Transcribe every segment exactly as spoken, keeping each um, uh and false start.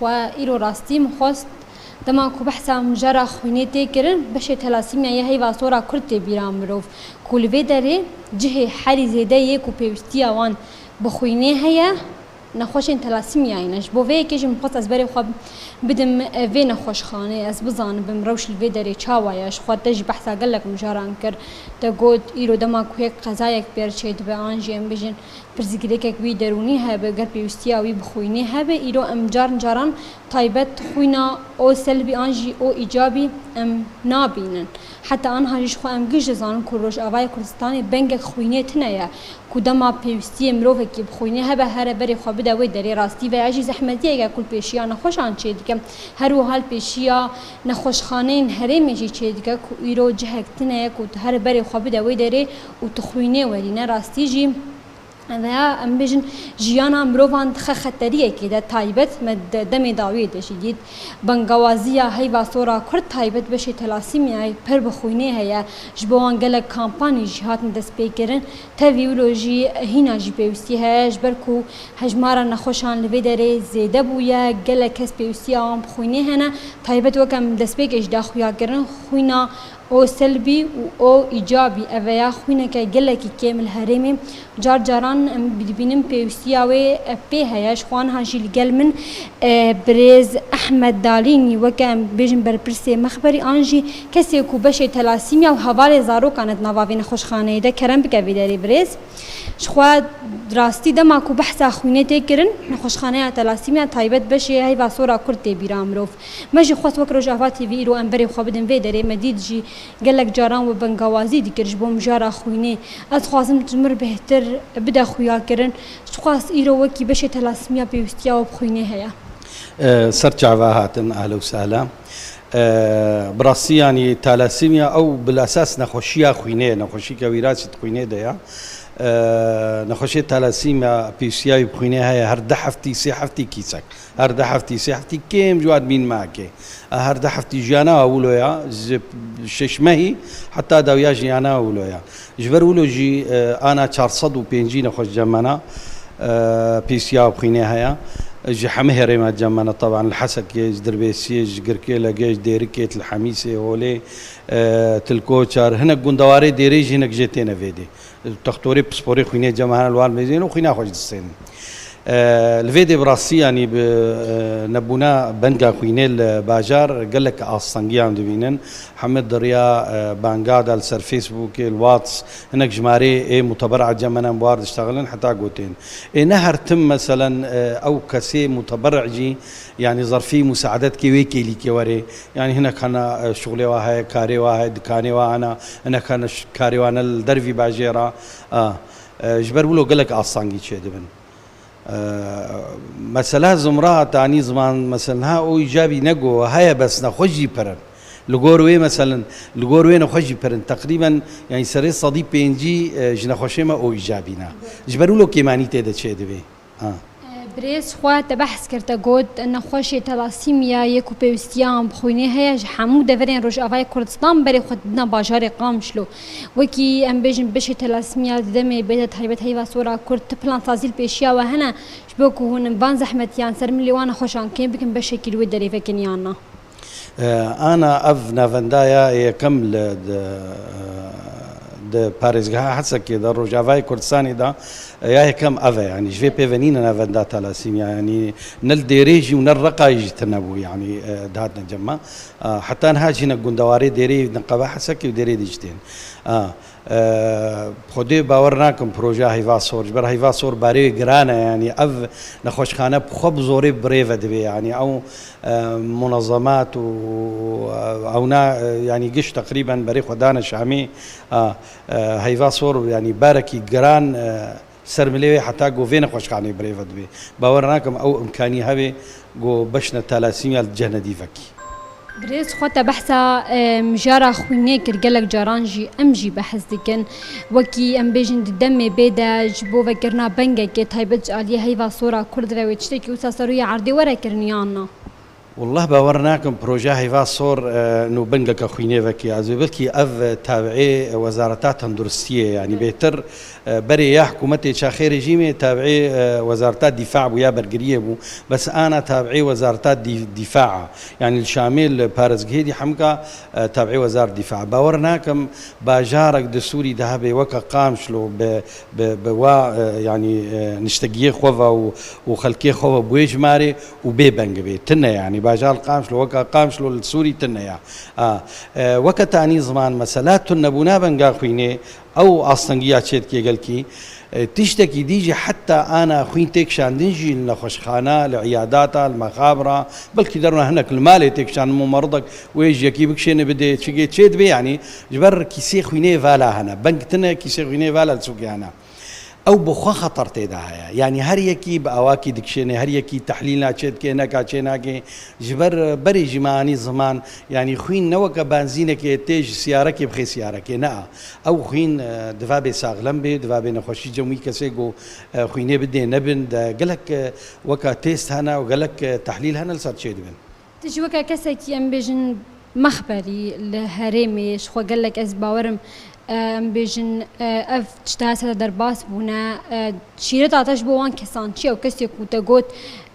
Xwe îro rastî min xwest dema ku behsa mijara xwînê tê kirin, beşê telasîmya yê heyva sora kurd tê bîra mirov, ku li vê derê cihê herî zêde yê ku pêwîstiya wan bi xwînê heye, nexweşên telasîmyayî ne. Ji bo vê yekê jî min xwest ez berê xwe bidim vê nexweşxanê, ez bizanibim rewş li vê derê çawa ye. Ji xwe te jî behsa gelek mijaran kir. Te got, îro dema ku yek qezayek pêr çêdibe, an jî em bêjin pirsgirêkek wî derûnî hebe, ger pêwîstiya wî bi xwînê hebe, îro em car caran taybet xwîna o selbî an jî o îcabî em nabînin. Heta anha jî ji xwe em giş dizanin ku Rojavayê Kurdistanê bengek xwînê tune ye, ku dema pêwîstiyê mirovekî bi xwînê hebe, here berê xwe bide wê derê. Rastî veya jî zehmetiyeke ku li pêşiya nexweşan çêdike, her wiha li pêşiya nexweşxaneyên herêmê jî çêdike ku îro cihek tune ye ku tu here berê xwe bide wê derê û tu xwînê werîne. Rastî jî veya em bêjin jiyana mirovan dixe xeteriyekê de taybet me de-, demê dawiyê de jî dît. Bengawaziya heyva sora kurd taybet beşê telasîmyayê pir bi xwînê heye. Ji bo wan gelek kampanî jî hatin destpêkirin. Tevî wilo jî hîna jî pêwîstî heye, ji ber ku hejmara nexweşan li vê derê zêde bûye, gelek kes pêwîstiya wan bi xwînê hene. Taybet weke em destpêkê jî da xuyakirin, xwîna o selbî û o îcabî, ev e ya xwîneke gelekî kêm li herêmê. Car caran em dibînin pêwîstiya wê, e, pê heye. Ji xwe niha jî li gel min, e, birêz Ehmed Dalînî, weke em bêjin berpirsê mexberî, an jî kesê ku beşê telasîmya û hevalê zarokan e di nava vê nexweşxaneyê de. Kerem bike vê derê birêz. Ji xwe rastî dema ku behsa xwînê tê kirin, nexweşxaneya telasîmya taybet beşê heyva sora kurd tê bîra mirov. Me jî xwest wek Rojava T V îro em berê xwe bidin vê derê, me dît jî gelek caran we bengawazî dikir ji bo mijara xwînê. Ez dixwazim tu mir bêhtir bide xuyakirin. Çiqas îro wekî beşê telasîmya pêwîstiya we bi xwînê heye? E, ser çava hatin, ehla û sehla. E, bi rastî, yanî, talasîmya ew bil esas nexweşiya xwînê ye, nexweşîke wîrasî di xwînê de ye. E, nexweşê talasîmya pêwîstiya wî bi xwînê heye, her deh heftî, sê heftî kîsek. Her deh heftî, sê heftî kêm ji wan bîn make. E, her deh heftî jiyana wilo ya, ji şeş mehî heta dawiya jiyana wilo ya. Ji ber wilo jî, e, ana çar sed û pêncî nexweş cem me ne, e, pêwîstiya bi xwînê heye. Ji hemî herêma cem me ne, teban li Hesekê, ji Dirbêsiyê, ji Girkêlegê, ji Dêrikê, li Hemîsê, Holê, e, Tilkoçar, hinek gundewarê Dêrê jî hinek jê têne vê dê. Textorê pisporê xwînê cem me hene li wan mêzên û xwîna xwe jî distênin. E, li vê dê bi rastî, yanî bi, e, nebûna benga xwînê li bajar gelek astengiyan dibînin. Hemî di riya, e, banga de li ser Facebookê, li Whats, hinek jimarê ê muteber'a cem me ne em bi war diştexilin heta gotên. Ê ne her tim, meselen, e, ew kesê muteberî jî, yanî zerfî musaedetkê wê kêlîkê were. Yanî hinek hene, e, şixulê wa heye, karê wa heye, dikanê wa hene, hinek hene ş-, karê wa ne li dervî bajêra. A, e, ji ber wilo gelek astengî çêdibin. E, mesela zimra tanî ziman, mesela ha o îcabî ne go heye, bes nexweş jî pir in. Li gor wê, meselen, li gor wê nexweş jî pir in. Teqrîben, yanî serê sedî pêncî, e, ji nexweşê me o îcabî ne. Ji ber wilo kêmanî tê de çêdibê. Ha. Birêz xwe te behs kir, te got, nexweşê telasîmya yê ku pêwîstiya wan bi xwînê heye, ji hemû deverên Rojavayê Kurdistan berê xwe didine bajarê Qamişlo. Wekî em bêjin beşê telasîmya di demê bê de taybet heyva sora kurd, ti plansazî li pêşiya we hene, ji bo ku hûn van zehmetiyan ser milê wan nexweşan kêm bikin, beşekî li wê derê vekin yan na? E, ana ev navenda ya yekem li, di, di parêzgeha Hesekê de, Rojavayê Kurdistanê de, e, ya yekem ev e, yanî ji vê pê ve nîne navenda talasîmya, yanî ne li Dêrê jî û ne li Reqayê jî tune bû, yanî, e, dihatine cem me. E, heta niha jî ne gundewarê Dêrê, neqeba Hesekê û Dêrê dî jî tên. E, Eee, Xwedê bawer nakim projeya Heyva Sor, ji ber Heyva Sor barê wê giran e, yanî ev nexweşxane bi xwe bi zorê bi rê ve dibe, yanî ew, eee, munezemat û, eee, ewna, eee, yanî giş teqrîben berê xwe dane Şamê, a, eee, Heyva Sor, yanî barekî giran, eee, ser milê wê heta ku vê nexweşxaneyê bi rê ve dibe. Bawer nakim ew imkanî hebe ku beşne talasîmya li cihne dî vekî. Birêz xwe te behsa, e, mijara xwînê kir, gelek caran jî em jî behs dikin. Wekî em bêjin di demê bê de ji bo vekirina bengekê taybet ji aliyê Heyva Sora Kurd ve wê tiştekî wisa ser rûyê erdê were kirin yan na? Wallah bawer nakim projeya heyva sor, e, nû bingeke xwînê vekê. Ez ê belkî ev, e, tabiê wezareta tenduristiyê, yanî bêhtir, e, berê ya hikûmetê çaxê rejîmê tabiê, e, wezareta dîfa bû ya bergiriyê bû. Bes ana tabiê wezareta dî-, dîfa a. Yanî li Şamê li parêzgehê dî hemka, e, tabiê wezar dîfa. Bawer nakim bajarek di Sûrî de hebe weke Qamişlo bi, bi, bi wa, e, yanî, e, niştegiyê xwe ve û, û xelkê xwe ve bi wê jimarê û bê beng bê. Tune yanî bajar li Qamişlo weke Qamişlo li Sûrî tune ya. A, e, weke tanî ziman mesela tunebûna benga xwînê ew astengiya çê dike gelkî. E, tiştekî dî jî heta ana xwîn tê kişandin jî li nexweşxana, li îyadata, li mexabira, belkî derna hinek li malê tê kişandin, mumeridek wê ji yekî bikişêne bidê, çigê çê dibe yanî ji ber kîsê xwînê vala hene. Beng tune kîsê xwînê vala li sûkê hene. Ew bi xwe xeter tê de heye. Yanî her yekî bi awakî dikişêne, her yekî tehlîla çê dike, neka çê nake. Ji ber berê jî me anî ziman, yanî xwîn ne weke benzînekê tê ji siyarekê bixê siyarekê, ne a. Ew xwîn, e, diva bê saxlem bê, diva bê nexweşî cem wî kesê ku, e, xwînê bidê nebin, de gelek, e, weka test hene û gelek, e, tehlîl hene li ser çê dibin. Tu jî weke kesekî, em bêjin, mexberî li herêmê, ji xwe gelek ez bawerim, e, em bêjin, e, ev tişta hese de derbas bûne, e, şîreta te ji bo wan kesan çi ye? Ew kesê ku te got,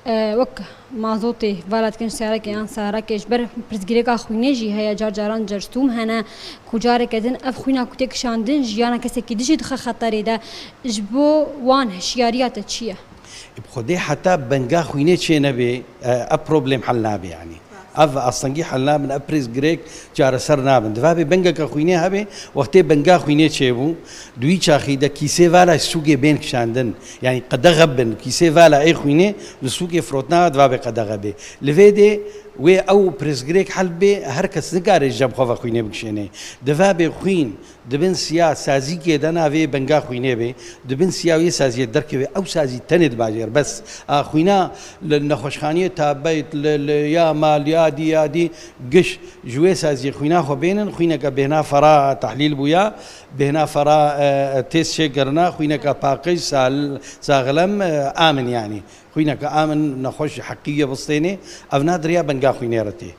e, wek mazotê vala dikin ji seyarekê yan seyarekê, ji ber pirsgirêka xwînê jî heye, car caran cersûm hene ku careke din ev xwîna ku tê kişandin jiyana kesekî din jî dixe xeterê de. Ji bo wan hişyariya te çi ye? Bi xwedê heta benga xwînê çê nebê, e, ev problem hel nabe yanî. Ev astengî hel nabin, ev pirsgirêk çareser nabin. Diva bê bengeke xwînê hebe, wextê benga xwînê çêbû, di wî çaxî de kîsê vala ji sûkê bên kişandin. Yanî qedexe bin, kîsê vala ê xwînê li sûkê firotna diva bê qedexe bê. Li vê dê wê ew pirsgirêk hel bê, her kes nikare ji cem xwe ve xwînê bikişêne. Diva bê xwîn di bin siya sazîkê de navê benga xwînê bê, di bin siya wê saziyê derkeve, ew sazî tenê dibajêr. Bes a xwîna li nexweşxaniyê tabeyt, li, li ya mal, ya dî, ya dî, giş ji wê saziyê xwîna xwe bênin, xwîneke bêhna fera tehlîl bûya, bêhna fera, e, têst çêkirina, xwîneke paqij, sal-, saxlem, e, amin yanî. Xwîneke amin nexweş ji heqî ye bistênê, ev na di riya benga xwînê re tê.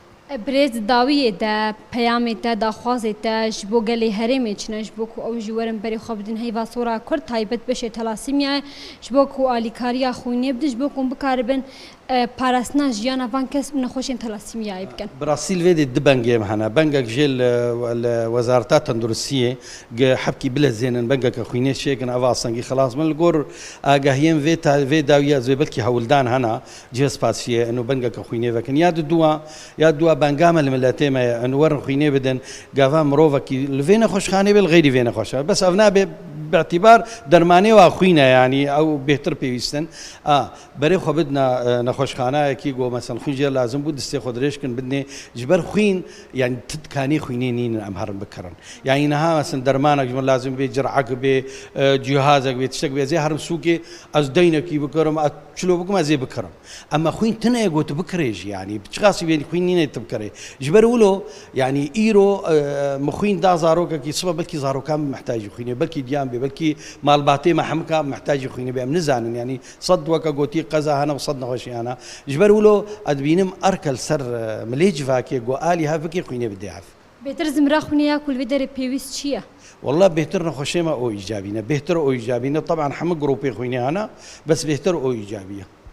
Birêz, di dawiyê de peyamê te, daxwazê te ji bo gelê herêmê çi ne, ji bo ku ew jî werin berê xwe bidin heyva sora Kurd, taybet beşê talasîmyayê, ji bo ku alîkariya xwînê bidin, ji bo ku hûn bikaribin, e, parastina jiyana van kes û nexweşên talasîmyayê bikin? Bi rastî li vê dê du bengê em hene. Bengek jê li, li Wezareta Tenduristiyê, gi hebkî bilezênin, bengeke xwînê çêkin, ev astengî xilas bin. Li gor agahiyên vê ta-, vê dawiyê ez ê belkî hewldan hena, cihê spasiyê, eno bengeke xwînê vekin. Ya di dua, ya di dua benga me li miletê me ye, eno werin xwînê bidin, gava mirovekî li vê nexweşxanê be, li xeyrî vê nexweşxanê. Bes ev nabe bi îtîbar dermanê wa xwîn e, yanî ew bêhtir pêwîst in. A, berê xwe bidina, e, nexweşxanayekî ku, meselen, xwîn jê lazim bû, distê xwe dirêj kin, bidinê. Ji ber xwîn, yanî, ti dikanê xwînê nînin em herin bikirin. Yanî niha, meselen, dermanek ji min lazim bê, cirek bê, e, cihazek bê, tiştek bê, ez ê herim sûkê, ez deynekî bikirim, ez çilo bikim, ez ê bikirim. Ema xwîn tune ye ku tu bikirê jî, yanî, bi çiqasî bê xwîn nîne tu bikirê. Ji ber wilo, yanî, îro, e, min xwîn da zarokekî, sibe belkî zarokan min mihtacî xwînê, belkî diyan bê, belkî malbatê me hemika mihtacî xwînê bê. Em nizanin, yanî, sed weke gotî qeza hene û sed nexweşî hene. Ji ber wilo ez dibînim erke li ser, e, milê civakê ku alî hev bikê xwînê bidê hev. Bêhtir zimra xwînê ya ku li vê derê pêwîst çi ye? Wallah bêhtir nexweşê me o îcabî ne. Bêhtir o îcabî ne. Teban hemû grûpê xwînê hene, bes bêhtir o îcabî ye.